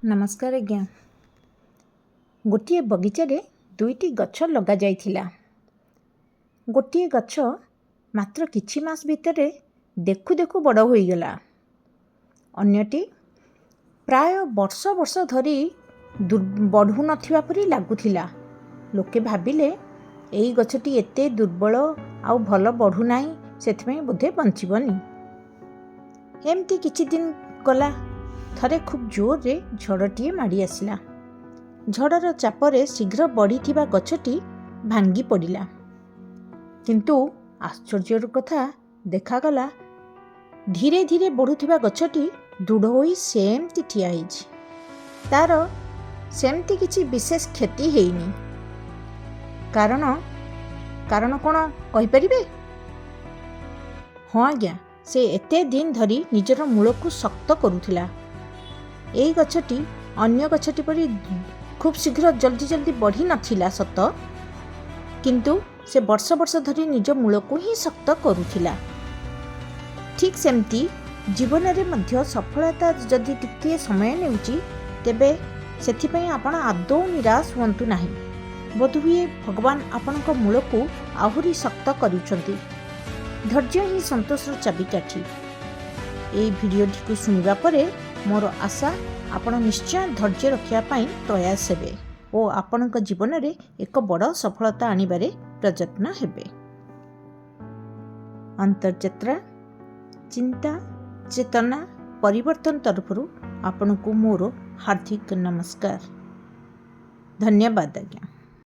ନମସ୍କାର ଆଜ୍ଞା। ଗୋଟିଏ ବଗିଚାରେ ଦୁଇଟି ଗଛ ଲଗାଯାଇଥିଲା। ଗୋଟିଏ ଗଛ ମାତ୍ର କିଛି ମାସ ଭିତରେ ଦେଖୁ ଦେଖୁ ବଡ଼ ହୋଇଗଲା। ଅନ୍ୟଟି ପ୍ରାୟ ବର୍ଷ ବର୍ଷ ଧରି ବଢ଼ୁନଥିବା ପରି ଲାଗୁଥିଲା। ଲୋକେ ଭାବିଲେ, ଏଇ ଗଛଟି ଏତେ ଦୁର୍ବଳ ଆଉ ଭଲ ବଢ଼ୁନାହିଁ, ସେଥିପାଇଁ ବୋଧେ ବଞ୍ଚିବନି। ଏମିତି କିଛି ଦିନ ଗଲା। ଥରେ ଖୁବ୍ ଜୋରରେ ଝଡ଼ଟିଏ ମାଡ଼ି ଆସିଲା। ଝଡ଼ର ଚାପରେ ଶୀଘ୍ର ବଢ଼ିଥିବା ଗଛଟି ଭାଙ୍ଗି ପଡ଼ିଲା। କିନ୍ତୁ ଆଶ୍ଚର୍ଯ୍ୟର କଥା, ଦେଖାଗଲା ଧୀରେ ଧୀରେ ବଢ଼ୁଥିବା ଗଛଟି ଦୃଢ଼ ହୋଇ ସେମିତି ଠିଆ ହେଇଛି। ତାର ସେମିତି କିଛି ବିଶେଷ କ୍ଷତି ହେଇନି। କାରଣ କ'ଣ କହିପାରିବେ? ହଁ ଆଜ୍ଞା, ସେ ଏତେ ଦିନ ଧରି ନିଜର ମୂଳକୁ ଶକ୍ତ କରୁଥିଲା। ଏଇ ଗଛଟି ଅନ୍ୟ ଗଛଟି ପରି ଖୁବ୍ ଶୀଘ୍ର ଜଲ୍ଦି ଜଲ୍ଦି ବଢ଼ି ନଥିଲା ସତ, କିନ୍ତୁ ସେ ବର୍ଷ ବର୍ଷ ଧରି ନିଜ ମୂଳକୁ ହିଁ ଶକ୍ତ କରୁଥିଲା। ଠିକ୍ ସେମିତି ଜୀବନରେ ମଧ୍ୟ ସଫଳତା ଯଦି ଟିକିଏ ସମୟ ନେଉଛି, ତେବେ ସେଥିପାଇଁ ଆପଣ ଆଦୌ ନିରାଶ ହୁଅନ୍ତୁ ନାହିଁ। ବୋଧହୁଏ ଭଗବାନ ଆପଣଙ୍କ ମୂଳକୁ ଆହୁରି ଶକ୍ତ କରୁଛନ୍ତି। ଧୈର୍ଯ୍ୟ ହିଁ ସନ୍ତୋଷର ଚାବିକାଠି। ଏଇ ଭିଡ଼ିଓଟିକୁ ଶୁଣିବା ପରେ ମୋର ଆଶା, ଆପଣ ନିଶ୍ଚୟ ଧୈର୍ଯ୍ୟ ରଖିବା ପାଇଁ ପ୍ରୟାସ ହେବେ ଓ ଆପଣଙ୍କ ଜୀବନରେ ଏକ ବଡ଼ ସଫଳତା ଆଣିବାରେ ପ୍ରଯତ୍ନ ହେବେ। ଅନ୍ତର୍ଯାତ୍ରା ଚିନ୍ତା ଚେତନା ପରିବର୍ତ୍ତନ ତରଫରୁ ଆପଣଙ୍କୁ ମୋର ହାର୍ଦ୍ଦିକ ନମସ୍କାର। ଧନ୍ୟବାଦ ଆଜ୍ଞା।